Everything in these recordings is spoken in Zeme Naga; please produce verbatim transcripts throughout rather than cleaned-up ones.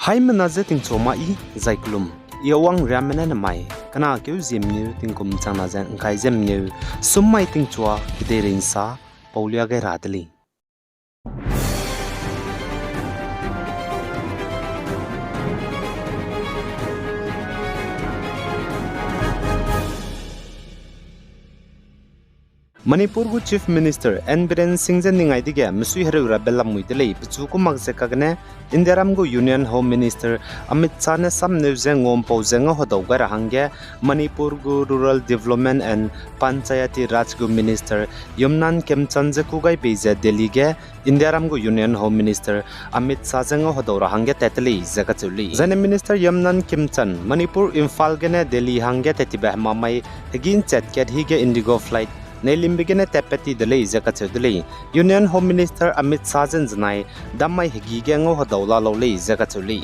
Haimena je tingchua ma i, zai kelum, i awang riamme ne nemai, kena keu ziemngeu tingkum changna ze ngkai ziemngeu, sum mai tingchua kedeirei nsa, paulia gai ra de lei. Manipur gu Chief Minister N Biren Singh je ningai dege misui hereu rabe lamui de lei, pechu ku mak ze kagene Indiaram gu Union Home Minister Amit Shah ne samneu ze ngampau ze ngau hedau gai ra hangge Manipur gu Rural Development and Panchayati Raj gu Minister Yumnam Khemchand je kû gai bei ze Delhi ge Indiaram gu Union Home Minister Amit Shah je ngau hedau ra hangge tat te lei ze kacheu lei. Zaine Minister Yumnam Khemchand Manipur Imphal gene Delhi hangge tat tibe hemamai hegî nchat kat hige Indigo flight neilimbe gene tatpat ti de lei ze kacheu de lei. Union Home Minister Amit Shah je nzenai dammai hegî ge ngau hedau la lau lei ze kacheu lei.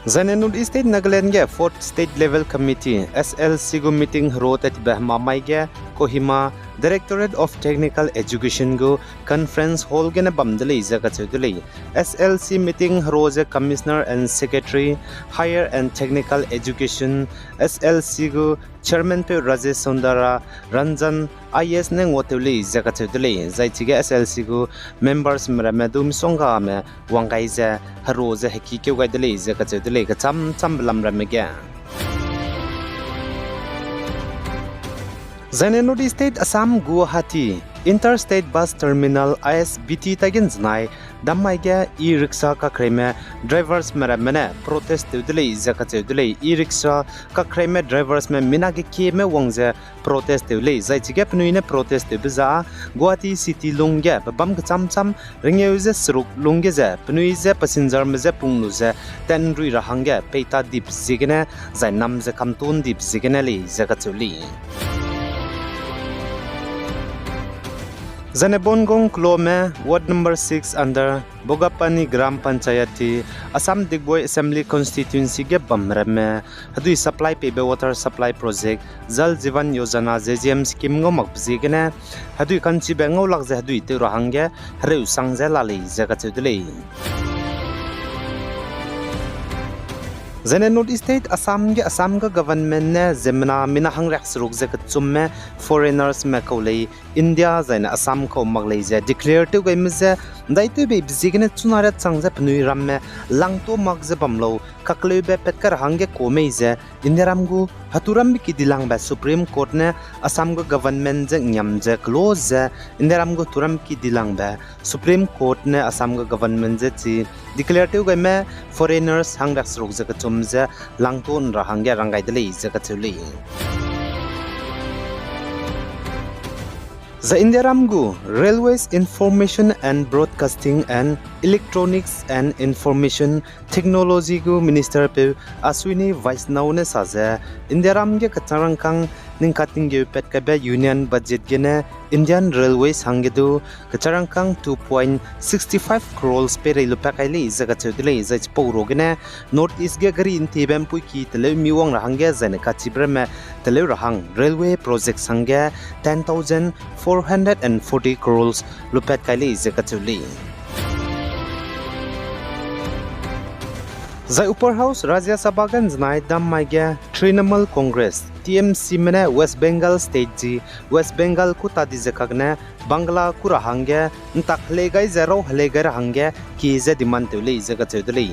Zaine North East State Nagaland ge Fourth State Level Committee, S L C gu meeting hero tat tibe hemamai ge Kohima Directorate of Technical Education gu conference hall gene bam de lei ze kacheu de lei. S L C meeting hero ze Commissioner and Secretary, Higher and Technical Education, S L C gu Chairman peu Rajesh Soundara Ranjan I A S ne nguatew lei ze kacheu de lei. Zai chige S L C gu members me ramme du misonggame wang gai ze, hero ze hekîkeu gai de lei ze kacheu de lei, kecham chambe lam ramme ge. Zaine North East State Assam Guwahati Interstate Bus Terminal I S B T ta gen zenai dammai ge e-rickshaw kakreime drivers me ramme ne protest tew de lei ze kacheu de lei. E-rickshaw kakreime drivers me mina ge kieme wang ze protest tew lei. Zai chige penui ne protest tewbe za Guwahati city lung ge pe bam kecham cham rengeu ze seruk lung ge ze penui ze passenger me ze pung lu ze tanrui ra hangge peita dip ziegene zai nam ze kamtun dip ziegene lei ze kacheu lei. Zaine Bongong Klome, Ward number six under Bogapani Gram Panchayati, Assam Digboi Assembly Constituency ge bam ramme hedui supply peibe water supply project, Jal Jeevan Yojana, J J M scheme ngau makbe ziegene hedui kanchibe ngau lak ze hedui tew ra hangge hereu sang ze la lei ze kacheu de lei. Zaine North East State Assam ge Assam ga government ne ziemmena mina hangriak seruk ze kechumme foreigners me kau lei, India zaine Assam kau mak lei ze declare tew gaime ze ndaitewbeibe ziegene chuna riat chang ze penui ramme langtuâ mak ze bam lau, kakleube pat kai ra hangge kuâ mei ze Indiaram gu heturambe ki dilangbe Supreme Court ne Assam gu government je ngiam ze close ze Indiaram gu heturambe ki dilangbe Supreme Court ne Assam gu government je chi declare tew gaime foreigners hangriak seruk ze kechum ze langtuâ ra hangge rang gai de lei ze kacheu lei. Zai Indiaram gu Railways, Information and Broadcasting and Electronics and Information Technology gu minister peu Ashwini Vaishnaw ne sa ze, Indiaram ge kecharangkâng ning katinggeu pat kaibe union budget gene Indian Railways hangge du kecharangkâng two point six five crores peirei lupat kai lei ze kacheu de lei. Zai chipau ruagene North East ge gari ntiebe mpuiki teleu mi wang ra hangge zaine kachibe ramme teleu ra hang railway project hangge ten thousand four hundred and forty crores lupat kai lei ze kacheu lei. Zai Upper House Rajya Sabha ge nzenai dammai ge Trinamool Congress, T M C me ne West Bengal State ji West Bengal kû ta di ze kagene Bangla kû ra hangge ntak helei gai ze rau helei gai ra hangge kie ze demand tew lei ze kacheu de lei.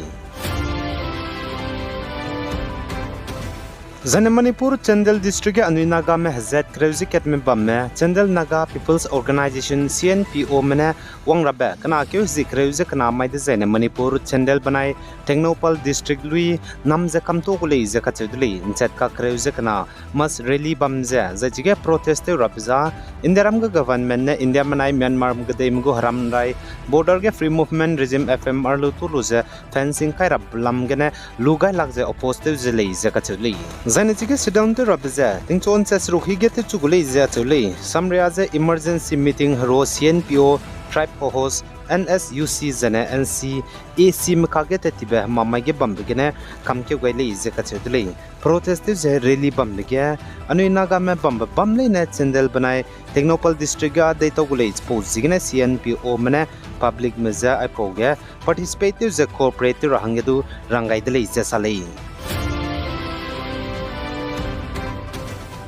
Zaine Manipur Chandel District ge anui Nagame hezat kereu ze katme bamme Chandel Naga People's Organisation, C N P O me ne wang rabe kena keu hezie kereu ze kena mai dezaine Manipur Chandel benai Tengnoupal District lui nam ze kamtuâ gu lei ze kacheu de lei. Nchat kakereu ze kena mass rally bam ze zai chige protest tew rabe za Indiaram ge government ne India benai Myanmar kedeime gu heram rai border ge free movement regime, F M R lu tu lu ze fencing kai rabe lam gene lu gai lak ze oppose tew ze lei ze kacheu lei. Zaine chige shutdown tew rabe ze tingchu nchat seruk hige tewchu gu lei ze acheu lei. Samria ze emergency meeting hero C N P O, tribe co-host, N S U C zaine N C A C me kage tat tibe hemamai ge bambe gene kamkeu gai lei ze kacheu de lei. Protest tew ze rally bambe ge anui Nagame bambe bam leine Chandel benai Tengnoupal District ge deitau gu lei chipau ziegene C N P O me ne publicme je aipau ge participate tew ze cooperate tew ra hangge du rang gai de lei ze sa lei.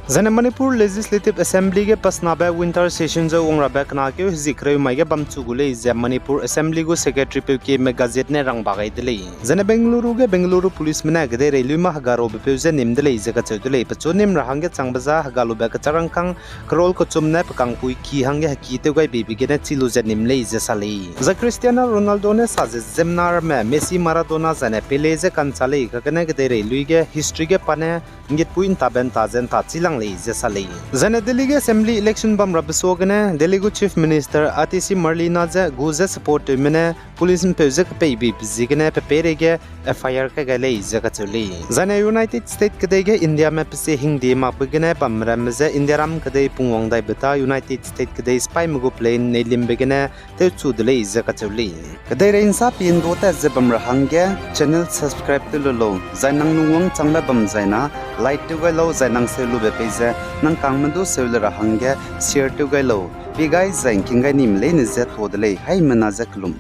Zaine Manipur Legislative Assembly ge pasnabe winter session ze wang rabe kena keu hezie kereu mai ge bamchu gu lei ze Manipur Assembly gu secretary peu kieme gazette ne rang ba gai de lei. Zaine Bengaluru ge Bengaluru policeme ne kedeirei luime hega rabe peu je nim de lei ze kacheu de lei. Pechu nim ra hangge changbe za hega lube kecharangkâng crore kechum ne pe kangpui ki hangge heki tew gai beibe gene chi lu ze nim lei ze sa lei. Zai Cristiano Ronaldo ne sa ze ziemmena ramme Messi, Maradona zaine Pele je ka'nchâ lei, kagene kedeirei lui ge history ge pa ne nggitpui ntabe nta ze nta chi lang lei ze sa lei. Zaine Delhi ge assembly election bam rabe suagene Delhi gu Chief Minister Atishi Marlina je gu ze support tewme ne police mpeu je kepei beibe ziegene pe peireige F I R kai gai lei ze kacheu lei. Zaine United States kedei ge Indiame pesie hingdie makbe gene bamramme je Indiaram kedei pungwang daibe ta United States kedei sipaime gu plane neilimbe gene tewchu de lei ze kacheu lei. Kedeirei nsa pindua tat ze bam ra hangge channel subscribe tew lu lau, zai nang lungwang changbe bam zaina like tew gai lau, zai nang seu lube pei ze nang kangme du seu le ra hangge share tew gai lau. Pie gai zai ngking gai nime leine je tuâ de lei, haimena je kelum.